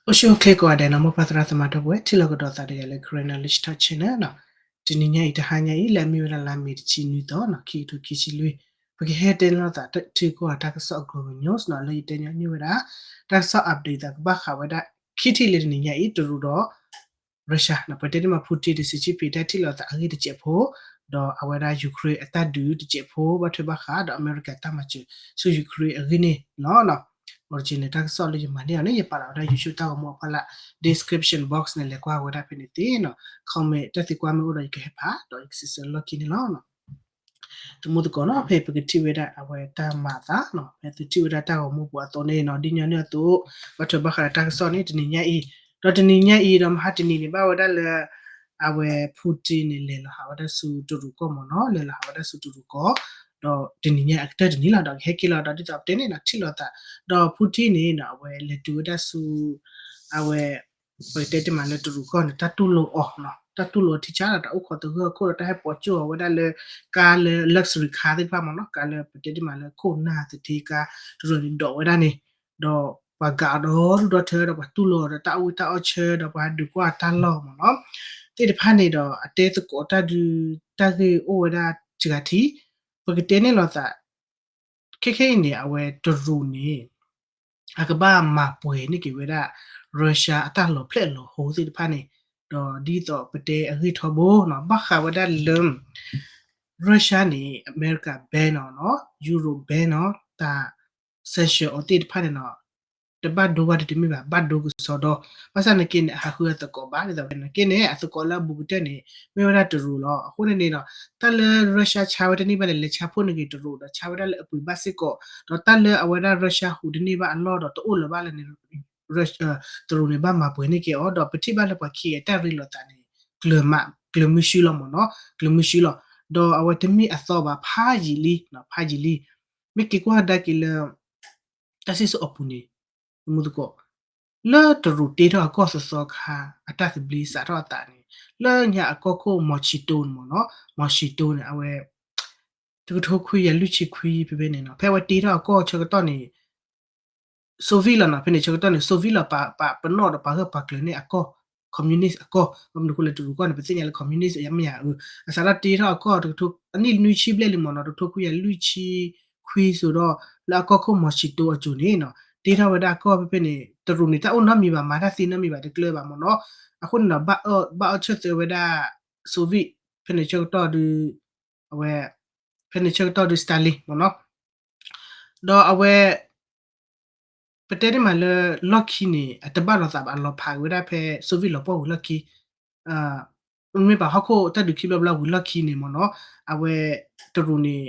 အိၣ်ဆူၣ်အိၣ်ချ့ကိးဂၤဒဲးနီၤ မိၢ်ပၢ်သရၣ်သမါဒီပုၢ်ဝဲၢ် ထံၣ်လိာ်ကဒီးသးတဂၤလၢ Karen Knowledge Talk Channel နီၤ. တနံၤညါအံၤ တဟါညါအံၤ လၢအမ့ၢ်ဝဲဒၣ်လါမ့ၤတဆံနွံသီနီၤ ခံကထိခံဆံလွံၢ် ပကဟဲတဲန့ၢ်လိာ်သးထံကီၢ်အတၢ်ကစီၣ် global news နီၤ လၢယတဲညီနုၢ်ဝဲဒၣ် တၢ်ကစီၣ် update သးကဘၣ်ဃးဝဲဒၣ် ခံထံၣ်လၢတနံၤညါအံၤ တရူးဒီး Russia နီၤ ပတဲတ့ၢ်မး Putin ဒီး Xi Jinping တၢ်ထံၣ်လိာ်သးအဂ့ၢ်တစဲးဖိ ဒီးအဝဲဒၣ် Ukraine အတၢ်ဒုးတစဲးဖိ ဘၣ်ထွဲဘၣ်ဃး ဒီးအမဲရကၤတၢ်မၤစၢၤဆူ Ukraine အဂ့ၢ်န့ၣ်လီၤ. အီၤတက့န့ၣ် တၢ်ကစီၣ်လၢယမၤန့ၢ်အီၤန့ၣ် ယပာ်လီၤဝဲဒၣ် YouTube တၢ်ဂီၤမူအဖီလာ် description box န့ၣ် လဲၤကွၢ်ဝဲဒၣ်ဖဲန့ၣ်သ့နီၤ comment တၢ်သံကွၢ်မ့ၢ်အိၣ်ဒီး ယကဟဲဖး ဒီးယကစံးဆၢလီၢ်ခံန့ၣ်လီၤ. သမူသကိးနီၤ ဖဲပကထံၣ်ဝဲဒၣ်အဝဲတၢ်မၤအသးနီၤ ဖဲသုထံၣ်ဝဲဒၣ်တၢ်ဂီၤမူပူၤအသိးန့ၣ်နီၤ ဒ်ညီနုၢ်အသိး ဘၣ်ထွဲဘၣ်ဃးဒီးတၢ်ကစီၣ်န့ၣ် တနံၤညါအံၤ ဒီးတနံၤညါအံၤဒီးမဟါတနံၤန့ၣ် ဘၣ်ဝဲဒၣ်လၢ အဝဲ Putin န့ၣ် လဲၤလီၤဟးဝဲဒၣ်ဆူတရူးကီၢ်မ့ၢ်နီၤ လဲၤလီၤဟးဝဲဒၣ်ဆူတရူးကီၢ် ဒီးတနံၤညါအကတၢၢ်တနံၤလီၤ ဒီးကဟဲက့ၤလီၤဒီးဒ်သိးပတဲန့ၣ်နီၤ ထံၣ်လိာ်သး ဒီး Putin န့ၣ်နီၤ အဝဲလဲၤတုၤဝဲဒၣ်ဆူ အဝဲ ပတဲတ့ၢ်မးလၢတရူးကီၢ်န့ၣ် တၢ်တူၢ်လိာ်အီၤနီၤ တၢ်တူၢ်လိာ်အီၤထံဆါဒီး တၢ်အိၣ်ခိးသဂၢၢ်ခိၣ်ဒီး တၢ်ဟဲပိာ်ကၠိအီၤဝဲဒၣ်လၢ ကါလၢ luxury car သ့ၣ်တဖၣ်မ့ၢ်နီၤ ကါလၢပတဲတ့ၢ်မးလၢခိၣ်နၢ်သထ့ကါ တရူးန့ၣ်ဒိးဝဲဒၣ်န့ၣ် ဒီးပှၤကးအီၤဒီဒူၣ်ဒီထၢ ဒီးပှၤတူၢ်လိာ်အီၤဒီးတၢ်အီၣ်ဝံၣ်တၢ်အီၣ်ဆၢ ဒီးပှၤဟဲဒုးကွၢ်တၢ်လီၢ်မ့ၢ်နီၤ သ့ၣ်တဖၣ်န့ၣ်ဒီး အတဲသကိးတၢ်ဒုး တၢ်ဂ့ၢ်အိၣ်ဝဲဒၣ်စှၤထံ ပကတဲန့ၢ်လိာ်သး ခဲခဲအံၤန့ၣ် အဝဲတရူးန့ၣ် အကဘၣ်မၤပှဲၤန့ၢ်က့ၤဝဲဒၣ် Russia အတၢ်လီၤဖျဲၣ်လီၤဟိသ့ၣ်တဖၣ်န့ၣ် ဒီးဒ်သိးပတဲအဂ့ၢ်ထီဘိနီၤ ဘၣ်ဃးဝဲဒၣ်လၢ Russia န့ၣ် အမဲရကၤ ban အီၤနီၤ Europe ban နီၤ တၢ် sanction အီၤသ့ၣ်တဖၣ်န့ၣ်နီၤ တဘၣ်ဒိဘၣ်ဒိတမ့ၢ်ဘၣ် ဘၣ်ဒိကစီဒီ ဘၣ်ဆၣ်နာ်က့န့ၣ် အဟးဃုအသကိးဘၣ် ဒ်သိးပတဲနာ်က့န့ၣ် အသကိးလၢအဘူးကတၢၢ်န့ၣ် မ့ၢ်ဝဲဒၣ်တရူးလီၤ. အဃိန့ၣ်န့ၣ်ဒီး တၢ်လၢ Russia ဆါဝဲတန့ၢ်ဘၣ်န့ၣ် လဲၤဆါဖှိၣ်န့ၢ်က့ၤတရူး ဒီးဆါဝဲဒၣ်လၢအပှ့ၤဘၣ်စ့ၢ်ကီး ဒီးတၢ်လၢအဝဲဒၣ် Russia ဟူးတန့ၢ်ဘၣ်အလီၢ်ဒီးတအိၣ်လၢၤဘၣ်လၢန့ၣ် တရူးန့ၣ် ဘၣ်မၤပှဲၤန့ၢ်က့ၤအီၤ ဒီးပထံၣ်ဘၣ်လၢပှၤခံဂၤတၢ်ရ့လိာ်သးန့ၣ် ကျၢၤမး ကျၢၤမုၢ်ဆှုလီၤမ့ၢ်နီၤ ကျၢၤမုၢ်ဆှုလီၤ. ဒီးအဝဲတမ့ၢ်အသီဘၣ် ဖးယံာ်လံ ဖးယံာ်လံ မ့ၢ်က့ၤကွၢ်ကဒါက့ၤလၢ တၢ်စံၣ်စိၤအပူၤန့ၣ် သမူသကိး လၢတရူးတ့ထီၣ်အကီၢ်သီသီခါ အတၢ်သဘျ့စးထီၣ်အသးန့ၣ် လၢညါအကီၢ်ခိၣ် မော်ချီတို န့ၣ်မ့ၢ်နီၤ မော်ချီတို န့ၣ် အဝဲ တကထိခွံကယၤလွံၢ်ဆံခွံ ဖဲဖဲန့ၣ်နီၤ ဖဲအဝဲတ့ထီၣ်အကီၢ်ဆၢကတီၢ်န့ၣ် Soviet လီၤနီၤ ဖဲန့ၣ်ဆၢကတီၢ်န့ၣ် Soviet လီၤ ပာ်ပနီၣ်ဒီးပာ်ဂၢၢ်ပာ်ကျၢၤန့ၢ်အကီၢ် communist အကီၢ် ဘၣ်မနုၤအဃိလၢတရူးကီၢ်န့ၣ် ပသ့ၣ်ညါလၢ communist အယါမ့ၢ်ယါ အၢ အစးထီၣ်တ့ထီၣ်အကီၢ်တကထိ အနံၣ်နွံဆံဘျဲၣ်လံမ့ၢ်နီၤ တကထိခွံကယၤလွံၢ်ဆံခွံစိၤဒီး လၢအကီၢ်ခိၣ် မော်ချီတို အစိၤန့ၣ်နီၤ တ့ထီၣ်ဝဲဒၣ်အကီၢ်ဖဲဖဲန့ၣ် တရူးန့ၣ် တၢ်အိၣ်နီတမံၤဘၣ် မၤတၢ်သ့နီတမံၤဘၣ် တကျၢၤဘၣ်မ့ၢ်နီၤ အဃိန့ၣ်ဒီး ဘၣ်အီၣ်ဆၢၣ်သၢဝဲဒၣ် Soviet ဖဲန့ၣ်ဆၢကတီၢ်ဒုး အဝဲ ဖဲန့ၣ်ဆၢကတီၢ်ဒုး Stalin မ့ၢ်နီၤ ဒီးအဝဲ ပတဲတ့ၢ်မးလၢလီၢ်ခံန့ၣ် အတဘၣ်လိာ်သးဘၣ် အလီၤဖးက့ၤဝဲဒၣ်ဖဲ Soviet လီၤပှီၢ်ဝံၤလီၢ်ခံ မ့မ့ၢ်ပာ်ဟီၣ်ခိၣ်တၢ်ဒုးခံဘျီဘျီဝံၤလီၢ်ခံန့ၣ်မ့ၢ်နီၤ အဝဲ တရူးန့ၣ်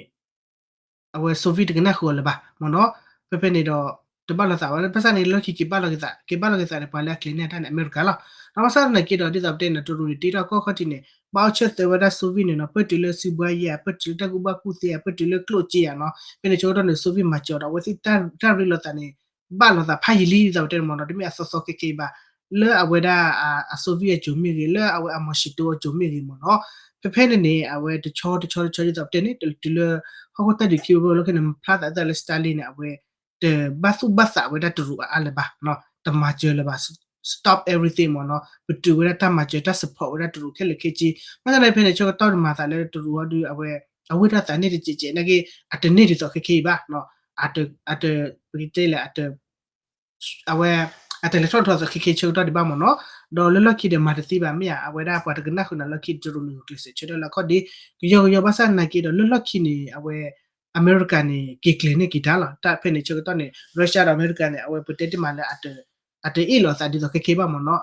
အဝဲ Soviet တကနၣ်ဃုာ်အီၤလၢၤဘၣ်မ့ၢ်နီၤ ဖဲဖဲန့ၣ်ဒီး တဘၣ်လိာ်သးဝဲ ဘၣ်ဆၣ်န့ၣ် လီၢ်ခံက့ၤဘၣ်လိာ်က့ၤသး က့ၤဘၣ်လိာ်က့ၤသးန့ၣ် ပှၤလၢအကျဲၤန့ၢ်အတၢ်န့ၣ် အမဲရကၤလီၤ. ဒီးဘၣ်ဆၣ်သနာ်က့ဒီး ဒ်သိးပတဲန့ၣ် တရူးန့ၣ် တ့ထီၣ်ကီၢ်ခီၣ်ထံးန့ၣ် ဘၣ်အီၣ်ဆၢၣ်သၢဝဲဒၣ် Soviet န့ၣ်နီၤ ပၢၢ်တုၤလၢစုဘှါယဲၢ် ပၢၢ်တုၤလၢတၢ်ကူၣ်ဘၣ်ကူၣ်သ့ ပၢၢ်တုၤလၢကျိၣ်စ့ဧါနီၤ ဖဲန့ၣ်ဆၢကတီၢ်န့ၣ် Soviet မၤစၢၤဒီး အဝဲသ့ၣ်တၢ်ရ့လိာ်သးန့ၣ် ဘၣ်လိာ်သးဖးယံာ်လံ ဒ်သိးပတဲန့ၣ်မ့ၢ်နီၤ တမ့ၢ်အသီသီခဲခဲအံၤဘၣ် လၢအဝဲဒၣ် အ Soviet အစိၤမ့ၢ်ဂ့ၤ လၢအဝဲအ မော်ချီတို အစိၤမ့ၢ်ဂ့ၤမ့ၢ်နီၤ ဖဲဖဲန့ၣ်န့ၣ် အဝဲတဆီတဆီတဆီ ဒ်သိးပတဲန့ၣ် တုၤလၢ ဟီၣ်ခိၣ်တၢ်ဒုးခံဘျီဘျီလီၢ်ခံန့ၣ် ဖျါသးအသးလၢ Stalin န့ၣ် အဝဲ တဘၣ်သူၣ်ဘၣ်သးဝဲဒၣ်တရူးအါအါလၢၤဘၣ် တမၤစၢၤလၢၤဘၣ် stop everything မ့ၢ်နီၤ ပတုာ်ဝဲဒၣ်တၢ်မၤစၢၤ တၢ် support ဝဲဒၣ်တရူးခဲလၢာ်ခဲဆ့ ဘၣ်ဆၣ်န့ၣ်ဖဲန့ၣ် ဆၢကတီၢ်တမၤသးလၢတရူးအီၤဒုး အဝဲ အဝ့ၢ်ထီၣ်သးန့ၢ်တစဲးစဲးနာ်က့ အတန့ၢ်ဒ်သိးခဲခဲအံၤဘၣ် အတ အတ ပကတဲလဲၣ် အတ အဝဲ အတလဲၤထီၣ်ထီၣ်သိးခဲခဲဆၢကတီၢ်ဒံးဘၣ်မ့ၢ်နီၤ ဒီးလၢလီၢ်ခံဒီးမၤတသ့ဘၣ်မ့ၢ်ဧါ အဝဲဒၣ်ပှၤတကနၣ်ဃုာ်နၤလီၢ်ခံ တရူးန့ၣ်ဂုာ်ကျဲးစၢးဆၢထၢၣ်လၢအခီၣ်ဒ့ ကယီကယီဘၣ်ဆၣ်နာ်က့ဒီးလၢလီၢ်ခံန့ၣ် အဝဲ အမဲရကၤန့ၣ် က့ၤကျဲၤန့ၢ်က့ၤတၢ်လီၤ တၢ်ဖဲန့ၣ်ဆၢကတီၢ်န့ၣ် Russia ဒီးအမဲရကၤန့ၣ် အဝဲပတဲတ့ၢ်မးလၢ အတအ့ၣ်လိာ်သးဒ်သိးခဲခဲဘၣ်မ့ၢ်နီၤ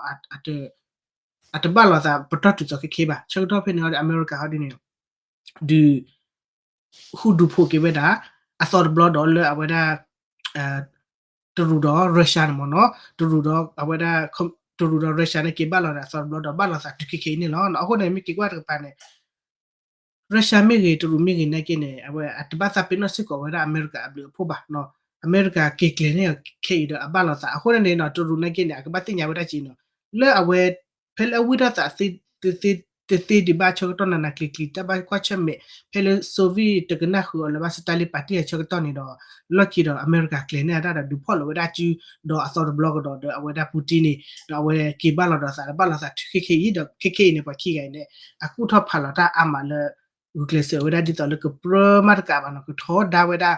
အတဘၣ်လိာ်သးပတီၢ်တုၤသိးခဲခဲဘၣ် ဆၢကတီၢ်ဖဲန့ၣ်ဟီဒီးအမဲရကၤဟီဒ်န့ၣ် ဒုး ဃုဒုးဖိးက့ၤဝဲဒၣ် အသီတဘျီဒီးလၢအဝဲဒၣ် တရူးဒီး Russia န့ၣ်မ့ၢ်နီၤ တရူးဒီး အဝဲဒၣ် တရူးဒီး Russia န့ၣ်က့ၤဘၣ်လိာ်သးအသီတဘျီဒီး ဘၣ်လိာ်သးတုၤခဲခဲအံၤန့ၣ်လီၤ. အဃိန့ၣ် မ့ၢ်က့ၤကွၢ်တကပၤန့ၣ် Russia မ့ၢ်ဂ့ၤ တရူးမ့ၢ်ဂ့ၤနာ်က့န့ၣ် အဝဲအတဘၣ်သးပ့ၤနီၣ်စ့ၢ်ကီးဝဲဒၣ်အမဲရကၤအဘျုးအဖှိၣ်ဘၣ်နီၤ အမဲရကၤက့ၤကျဲၤန့ၢ်ခဲအံၤဒီးအဘၣ်လိာ်သး အဃိန့ၣ်န့ၣ်နီၤ တရူးနာ်က့န့ၣ် အကဘၣ်သ့ၣ်ညါဝဲဒၣ်က့နီၤ လၢအဝဲ ဖဲလၢအဝံၢ်ထီၣ်သးသ့ တသ့ဒံးဘၣ်ဆၢကတီၢ်နးနးကျံၤကျံၤ တၢ်ဘၣ်ကွၢ်ဆၢၣ်မဲာ် ဖဲလၢ Soviet တကနၣ်ဃုာ်အီၤလၢၤဘၣ် Stalin ပာ်တ့ၢ်အဆၢကတီၢ်န့ၣ်ဒီး လီၢ်ခံဒီးအမဲရကၤကျဲၤန့ၢ်အတၢ်ဒီးဒုးဖီၣ်လီၤဝဲဒၣ်စု ဒီးအသီတဘျီကဒီးဒီးအဝဲဒၣ် Putin န့ၣ် ဒီးအဝဲက့ၤဘၣ်လီၤဒီးသးဒီးဘၣ်လီၤသးထုခဲခဲအံၤဒီး ခဲခဲအံၤန့ၣ် ပှၤခံဂၤအံၤန့ၣ် အကူၣ်ထီၣ်ဖးလီၤတၢ်အါမးလၢ ဂုာ်ကျဲးစၢးဝဲဒၣ်ဒ်သိးလၢကပြၢမးတကးဘၣ်နီၤ ကထီဒါဝဲဒၣ်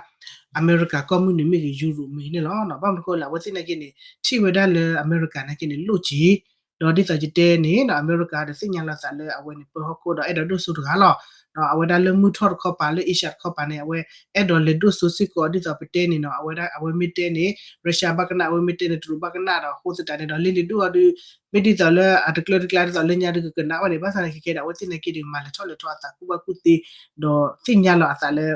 အမဲရကၤကီၢ်မုၢ်နုာ်မ့ၢ်ဂ့ၤ ယူရိၣ်မ့ၢ်ဂ့ၤန့ၣ်လီၤ. ဘၣ်မနုၤအဃိလဲၣ် အဝဲသ့ၣ်နာ်က့န့ၣ် ထံၣ်ဝဲဒၣ်လၢအမဲရကၤနာ်က့န့ၣ် လိၣ်က့ၤ ဒီးဒ်သိးယတဲန့ၣ်နီၤ အမဲရကၤဒီးသ့ၣ်ညါလီၤသးလၢအဝဲန့ၣ်ပၢဟီၣ်ခိၣ်ဒီးအဲၣ်ဒိးဒိၣ်စိတဂၤလီၤ. ဒီးအဝဲဒၣ်လၢမုၢ်ထီၣ်တခီပၤလၢ Asia တခီပၤန့ၣ် အဝဲအဲၣ်ဒိးလဲၤဒိၣ်စိစ့ၢ်ကီးဒ်သိးပတဲန့ၣ်နီၤ အဝဲဒၣ်အဝဲမ့ၢ်တဲန့ၣ် Russia ဘၣ်ကနၣ် အဝဲမ့ၢ်တဲန့ၣ် တရူးဘၣ်ကနၣ်ဒီးအဃိသတးန့ၣ်ဒီး လ့လ့ဒိၣ်အီၤဒုး မ့ၢ်ဒ်သိးလၢအတကျၢတကျါဒ်သိးလၢညါဒုးကကနၣ်ဝဲန့ၣ် ဘၣ်ဆၣ်န့ၣ်ခဲခဲဒီး အဝဲသ့ၣ်နာ်က့ဒုးမၤလဲၤထီၣ်လဲၤထီအသးကူၣ်ဘၣ်ကူၣ်သ့ ဒီးသ့ၣ်ညါလီၤအသးလၢ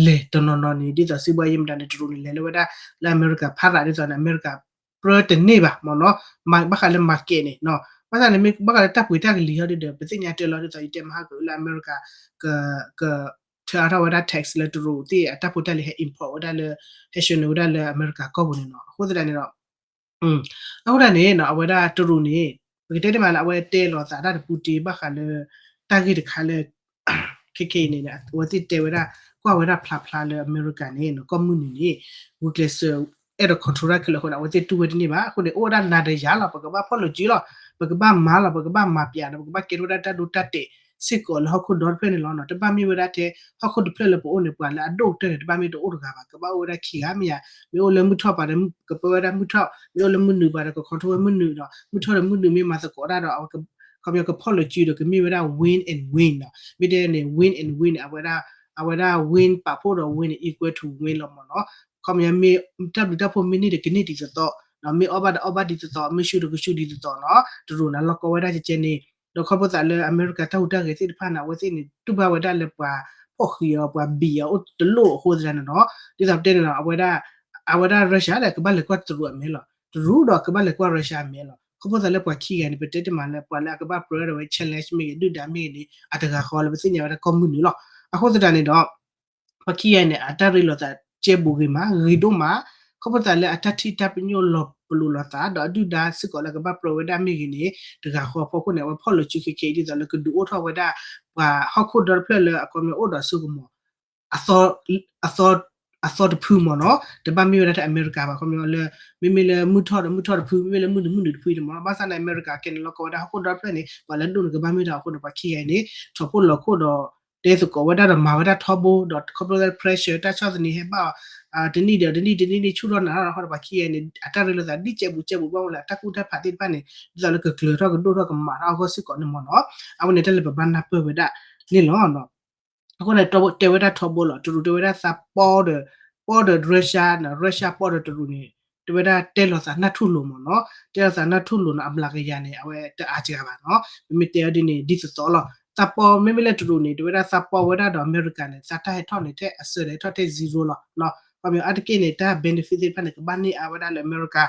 လဲၤတနီၤနီၤန့ၣ် ဒ်သိးစံးဘှါယံမတၤန့ၣ် တရူးန့ၣ် လဲၤလၢဝဲဒၣ်လၢအမဲရကၤဖးရးဒ်သိးန့ၣ် အမဲရကၤပြၢတန့ၢ်ဘၣ်မ့ၢ်နီၤ ဘၣ်ဃးလၢ market န့ၣ်နီၤ ဘၣ်ဆၣ်န့ၣ်မ့ၢ်ဘၣ်ဃးလၢတၢ်ပှ့ၤတၢ်ကလံၤဟီဒုးဒီး ပသ့ၣ်ညါတဲလီၤဒ်သိးယတဲမဟါကလၢအမဲရကၤ က ကထၢအါထီၣ်ဝဲဒၣ် tax လၢတရူးသ့ၣ်အတၢ်ဖိတၢ်လံၤဟဲ import ဝဲဒၣ်လၢ ဟဲဆှၢန့ၢ်ဝဲဒၣ်လၢအမဲရကၤကီၢ်ပူၤန့ၣ်နီၤ အဃိသတးန့ၣ်ဒီး အဃိဒၣ်န့ၣ်နီၤ အဝဲဒၣ်တရူးန့ၣ် ပကတဲတ့ၢ်မးလၢအဝဲတဲလီၤသးဒၣ်တပူတ့ဘၣ်ဃးလၢ တၢ်ဂ့ၢ်တခါလၢ ခဲခဲအံၤန့ၣ် အဝဲသ့ၣ်တဲဝဲဒၣ် ကွၢ်ဝဲဒၣ်ဖျါဖျါလၢအမဲရကၤန့ၣ်နီၤ ကီၢ်မုၢ်နုာ်န့ၣ် ဂုာ်ကျဲးစၢး အဲၣ်ဒိး control တၢ်ခဲလၢာ်အဃိန့ၣ် အဝဲသ့ၣ်တူၢ်ဝဲတန့ၢ်ဘၣ် အဃိန့ၣ် အိၣ်ဝဲဒၣ်နၤဒီးယၤလီၤ ပကဘၣ်ဖီၣ်လိာ်စုလီၤ ပကဘၣ်မၤလီၤ ပကဘၣ်မၤပျးဒီး ပကဘၣ်ကဲထီၣ်ဝဲဒၣ်တၢ်ဒိတၢ်တဲာ် စ့ၢ်ကီးလၢဟီၣ်ခိၣ်ဒီတဖျၢၣ်န့ၣ်လီၤနီၤ တဘၣ်မ့ၢ်ဝဲဒၣ်ထဲ ဟီၣ်ခိၣ်တဖျၢၣ်လၢပအိၣ်န့ၣ် ပှၤလၢအဒိၣ်ကတၢၢ်န့ၣ် တဘၣ်မ့ၢ်တအိၣ်တဂၤဘၣ် ကဘၣ်အိၣ်ဝဲဒၣ်ခံဂၤမ့ၢ်ဧါ မ့ၢ်အိၣ်လၢမုၢ်ထီၣ်ပၤဒီး ကပၢဝဲဒၣ်မုၢ်ထီၣ် မ့ၢ်အိၣ်လၢမုၢ်နုာ်ပၤဒီး က control ဝဲမုၢ်နုာ်ဒီး မုၢ်ထီၣ်ဒီးမုၢ်နုာ်မ့ၢ်မၤသကိးတၢ်ဒီး ခီပညီကဖီၣ်လိာ်စုဒီး ကမ့ၢ်ဝဲဒၣ် win and win နီၤ မ့ၢ်တဲန့ၣ် win and win အဝဲဒၣ် အဝဲဒၣ် win ပာ်ဖှိၣ်ဒီး win equal to win လီၤမ့ၢ်နီၤ ခီပညီမ့ၢ်တၢ်ဘျုးတၢ်ဖှိၣ်မ့ၢ်န့ၢ်ဒီးကန့ၢ်ဒ်သိးသိး မ့ၢ်အီၣ်ဘၣ်ဒီးအီၣ်ဘၣ်ဒ်သိးသိး မ့ၢ်ဆူၣ်ဒီးကဆူၣ်ဒ်သိးသိးနီၤ တရူးန့ၣ်လီၢ်ကီဝဲဒၣ်ကဲကဲန့ၣ် ဒီးခီဖျိသးလၢအမဲရကၤတၢ်ဟူးတၢ်ဂဲၤသ့ၣ်တဖၣ်န့ၣ် အဝဲသ့ၣ်န့ၣ် တူၢ်ဘၣ်ဝဲဒၣ်လၢပှၤဖီၣ်ဃံးအီၤ ပှၤဘံၣ်အီၤအိၣ်တလိၣ်အဃိသတးန့ၣ်နီၤ ဒ်သိးပတဲန့ၣ်နီၤ အဝဲဒၣ် အဝဲဒၣ် Russia ဒီးကဘၣ်လဲၤကွၢ်တရူးအမဲာ်လီၤ တရူးဒီးကဘၣ်လဲၤကွၢ် Russia အမဲာ်လီၤ ခီဖျိသးလၢပှၤခံဂၤန့ၣ် ပတဲတ့ၢ်မးလၢပှၤလၢအကဘၣ်ပြၢဒီးဝဲ challenge မ့ၢ်ဂ့ၤ ဒုၣ်ဒါမ့ၢ်ဂ့ၤန့ၣ် အတဂၤဃီလၢပသ့ၣ်ညါဝဲဒၣ်ကီၢ်မုၢ်နုာ်လီၤ အဃိသတးန့ၣ်ဒီး ပှၤခံဂၤန့ၣ် အတၢ်ရ့လိာ်သးကဲဘူးဂ့ၤမး ဂ့ၤဒိၣ်မး ခီဖျိသးလၢအတၢ်ထံၣ်တၢ်ပညိၣ်လီၤပလိာ်လိာ်သး ဒီးအဒုၣ်ဒါစ့ၢ်ကီးလၢကဘၣ်ပြၢဝဲဒၣ်မ့ၢ်ဂ့ၤန့ၣ် တဂၤဃီအဖီခိၣ်န့ၣ် အဝဲဖီၣ်လိာ်စုခဲခဲအံၤဒ်သိးလၢကဒုးအိၣ်ထီၣ်ဝဲဒၣ် ပှၤဟီၣ်ခိၣ်ဒီတဖျၢၣ်လၢအခီပညီအိၣ်ဒီးစိကမီၤ အသီ အသီတဖုမ့ၢ်နီၤ တဘၣ်မ့ၢ်ဝဲဒၣ်ထဲအမဲရကၤဘၣ် ခီပညီလၢ မ့မ့ၢ်လၢမုၢ်ထီၣ်ဒီးမုၢ်ထီၣ်တဖု မ့မ့ၢ်လၢမုၢ်နုာ်မုၢ်နုာ်တဖုန့ၣ်မ့ၢ်နီၤ ဘၣ်ဆၣ်န့ၣ် အမဲရကၤကဲန့ၣ်လီၢ်ကီဝဲဒၣ်ဟီၣ်ခိၣ်ဒီတဖျၢၣ်န့ၣ် ပှၤလၢဒိၣ်န့ၣ်ကဘၣ်မ့ၢ်တၢ်အဃိန့ၣ် ပှၤခံဂၤအံၤန့ၣ် ထီၣ်ဖှိၣ်လီၤခိၣ်ဒီး တဲသကိးဝဲဒၣ်ဒီးမၤဝဲဒၣ်ထီဘိ ဒီးခီဖျိလၢ pressure တၢ်ဆီၣ်သနံးဟဲဘၣ်အီၤ တနံၣ်ဒီးတနံၣ် တနံၣ်နံၣ်ဆူၣ်ထီၣ်နးထီၣ်ဒီး ပှၤခံဂၤအံၤန့ၣ် အတၢ်ရ့လိာ်သးဒ်ကဲဘူးကဲဘူးဘၣ်ဝဲလၢအတၢ်ကူၣ်တၢ်ဖးသ့ၣ်တဖၣ်န့ၣ် ဒ်သိးလၢကကျၢၤထီၣ်ကဒိၣ်ထီၣ်ကမၤထီၣ်အဂီၢ်စ့ၢ်ကီးန့ၣ်မ့ၢ်နီၤ အဝဲန့ၣ်တၢ်လၢပဘၣ်နၢ်ပၢၢ်ဝဲဒၣ်န့ၣ်လီၤ. အဃိန့ၣ် တဲဝဲဒၣ်ထီဘိလီၤ တရူးတဲဝဲဒၣ်သးပီဒီး ပီဒီး Russia နီၤ Russia ပီဒီးတရူးန့ၣ် တဲဝဲဒၣ်တဲလိာ်သးနၢ်ထူၣ်လိၤမ့ၢ်နီၤ တဲလိာ်သးနၢ်ထူၣ်လိၤနီၤ အမျးကယၤန့ၣ် အဝဲတအါစှၤဘၣ်နီၤ မ့မ့ၢ်တဲအီၤဒ်န့ၣ် ဒ်သိးသိးလီၤ သးပီ မ့မ့ၢ်လၢတရူးန့ၣ် တဲဝဲဒၣ်သးပီဝဲဒၣ်ဒီးအမဲရကၤန့ၣ် သးတၢ်ဟဲထီၣ်န့ၣ် ထဲအစၢၤန့ၣ် ဟဲထီၣ်ထဲ zero လီၤ ခီပညီအါတက့ၢ်န့ၣ် တၢ် benefit သ့ၣ်တဖၣ်န့ၣ် ကဘၣ်န့ၢ်အါဝဲဒၣ်လၢအမဲရကၤ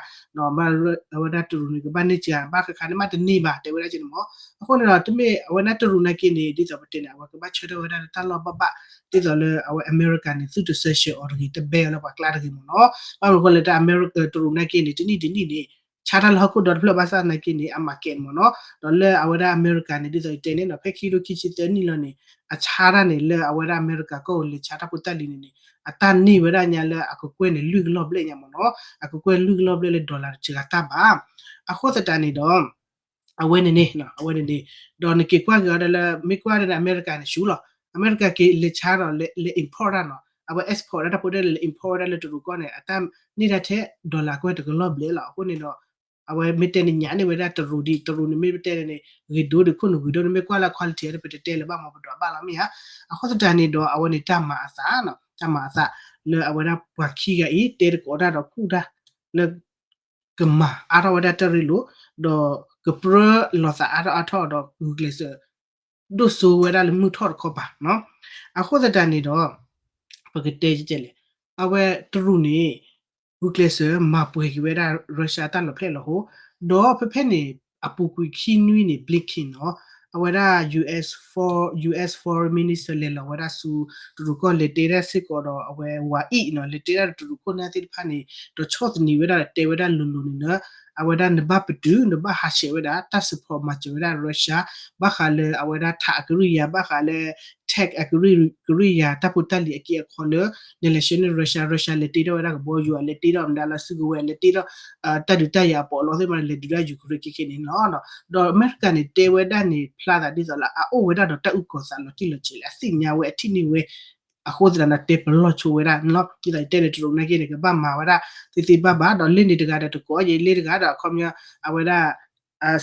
အဝဲဒၣ်တရူးန့ၣ် ကဘၣ်န့ၢ်စှၤ ဘၣ်ဃးဃးန့ၣ်မးတန့ၢ်ဘၣ် တဲဝဲဒၣ်က့န့ၣ်မ့ၢ် အဃိန့ၣ်ဒီး တမ့ၢ်အဝဲဒၣ်တရူးနာ်က့န့ၣ် ဒ်သိးပတဲန့ၣ် အဝဲကဘၣ်ဆၢထၢၣ်ဝဲဒၣ်လၢတၢ်လီၢ်ဘၣ်ဘၣ် ဒ်သိးလၢအဝဲအမဲရကၤန့ၣ် သုတစၢၤဆှၢအီၤတဂ့ၤ တဘဲအီၤလၢပှၤကျါတဂ့ၤမ့ၢ်နီၤ ဘၣ်မနုၤအဃိလဲၣ် တၢ်အမဲရကၤတရူးနာ်က့န့ၣ် တနံၣ်တနံၣ်န့ၣ် ဆါတၢ်လၢဟီၣ်ခိၣ်ဒီတဖျၢၣ်ဘၣ်ဆၣ်နာ်က့န့ၣ် အ market မ့ၢ်နီၤ ဒီးလၢအဝဲဒၣ်အမဲရကၤန့ၣ် ဒ်သိးယတဲန့ၣ်နီၤ ဖဲခံကထိခံဆံသၢနံၣ်လီၤန့ၣ် အဆါတၢ်န့ၣ် လၢအဝဲဒၣ်အမဲရကၤကီၢ်အိၣ်လဲၤဆါတၢ်ဖိတၢ်လံၤန့ၣ်န့ၣ် အတၢ်န့ၢ်ဝဲဒၣ်ညါလၢအကကွဲၢ်န့ၣ် လွံၢ်ကလီၢ်ဘျဲၣ်ညါမ့ၢ်နီၤ အကကွဲၢ်လွံၢ်ကလီၢ်ဘျဲၣ်လၢ dollar တစှၤတၢ်ဘၣ် အဃိသတးန့ၣ်ဒီး အဝဲန့ၣ်န့ၣ် အဝဲန့ၣ်န့ၣ် ဒီးနက့ၤကွၢ်က့ၤအီၤဒၣ်လၢ မ့ၢ်ကွၢ်ဒၣ်န့ၣ် အမဲရကၤန့ၣ်ဆူလီၤ အမဲရကၤက့ၤလဲၤဆါဒီးလဲၤ import တၢ်နီၤ အဝဲ export တၢ်တၢ်ဖိတၢ်လံၤလဲၤ import ဝဲဒၣ်လၢတရူးကီၢ်န့ၣ် အတၢ်န့ၢ်ဒၣ်ထဲ dollar ကွဲၢ်တကလီၢ်ဘျဲၣ်လီၤ အဃိန့ၣ်ဒီး အဝဲမ့ၢ်တဲန့ၣ်ညါန့ၢ်ဝဲဒၣ်တရူးဒ် တရူးန့ၣ်မ့ၢ်ပတဲန့ၣ် ဂ့ၤဒိၣ်ဒ်ခိၣ်နူာ်ဂ့ၤဒိၣ်န့ၣ် မ့ၢ်ကွၢ်လၢ quality ဒီးပတတဲလၢၤဘၣ်မ့ၢ်ပဒွးဘၣ်လီၤမ့ၢ်ဧါ အဃိသတးန့ၣ်ဒီး အဝဲန့ၣ်တၢ်မၤအသး တၢ်မၤအသး လၢအဝဲဒၣ်ပှၤခံဂၤအံၤ တဲသကိးတၢ်ဒီးကူၣ်တၢ် လၢ ကမၤအါထီၣ်ဝဲဒၣ်တၢ်ရ့လိာ် ဒီးကပြၢလိာ်သးအါထီၣ်အါထီၣ်ဒီးဂုာ်ကျဲးစၢး ဒိၣ်စိဝဲဒၣ်လၢမုၢ်ထီၣ်တခီပၤနီၤ အဃိသတးန့ၣ်ဒီး ပကတဲကဲလဲၣ် အဝဲတရူးန့ၣ် ဂုာ်ကျဲးစၢးမၤပှဲၤက့ၤဝဲဒၣ် Russia တၢ်လီၢ်ဖျဲၣ်လီၤဟိ ဒီးဖဲဖဲန့ၣ် အပူၤကွံာ်ခံနွံန့ၣ် Blinken နီၤ အဝဲဒၣ် US for US Foreign Minister လဲၤလီၤဝဲဒၣ်ဆူ တရူးကီၢ် လဲၤတဲဒၣ်စ့ၢ်ကီးဒီး အဝဲဝၤအံၣ်နီၤ လဲၤတဲဒၣ်ဒီးတရူးခိၣ်နၢ်သ့ၣ်တဖၣ်န့ၣ် ဒီးဆီၣ်သနံးဝဲဒၣ် တဲဝဲဒၣ်လိၤလိၤန့ၣ်လၢ အဝဲဒၣ်နဘၣ်ပတုာ် နဘၣ်ဟးဆှဲးဝဲဒၣ် တၢ် support မၤစၢၤဝဲဒၣ် Russia ဘၣ်ဃးလၢအဝဲဒၣ် ထးအကရံၣ်ယၤ ဘၣ်ဃးလၢ tech အကရံၣ်ကရံၣ်ယၤ တၢ်ဖိတၢ်လံၤအက့အခီလၢ နလဲၤဆှၢန့ၢ် Russia, Russia လဲၤတ့ထီၣ်ဝဲဒၣ်ကဘီယူၤ လဲၤတ့ထီၣ်မတၤလၢစုကဝဲၤ လဲၤတ့ထီၣ် တၢ်ဒုးတၢ်ယၤအပီးအလီသ့ၣ်မး လဲၤဒုးဒၣ် Ukraine ခဲခဲန့ၣ်လီၤ. ဒီးအမဲရကၤန့ၣ် တဲဝဲဒၣ်န့ၣ် ဖျါသးဒ်သိးလၢအအိၣ်ဝဲဒၣ်ဒီးတၢ်အုၣ်ကီၤသးလီၤတံၢ်လီၤဆဲးလၢ အသ့ၣ်ညါဝဲအထံၣ်န့ၢ်ဝဲ အဃိသတးဒီးတဲပလီၢ်ဆိဝဲဒၣ်န့ၣ်လီၤ. ဒ်သိးတဲန့ၣ် တရူးနာ်က့န့ၣ် ကဘၣ်မၤဝဲဒၣ်သ့သ့ဘၣ်ဘၣ် ဒီးလ့ၣ်န့ၣ်တဂၤဒီးတကိးယံၤ လ့ၣ်တဂၤဒီးအခီပညီ အဝဲဒၣ်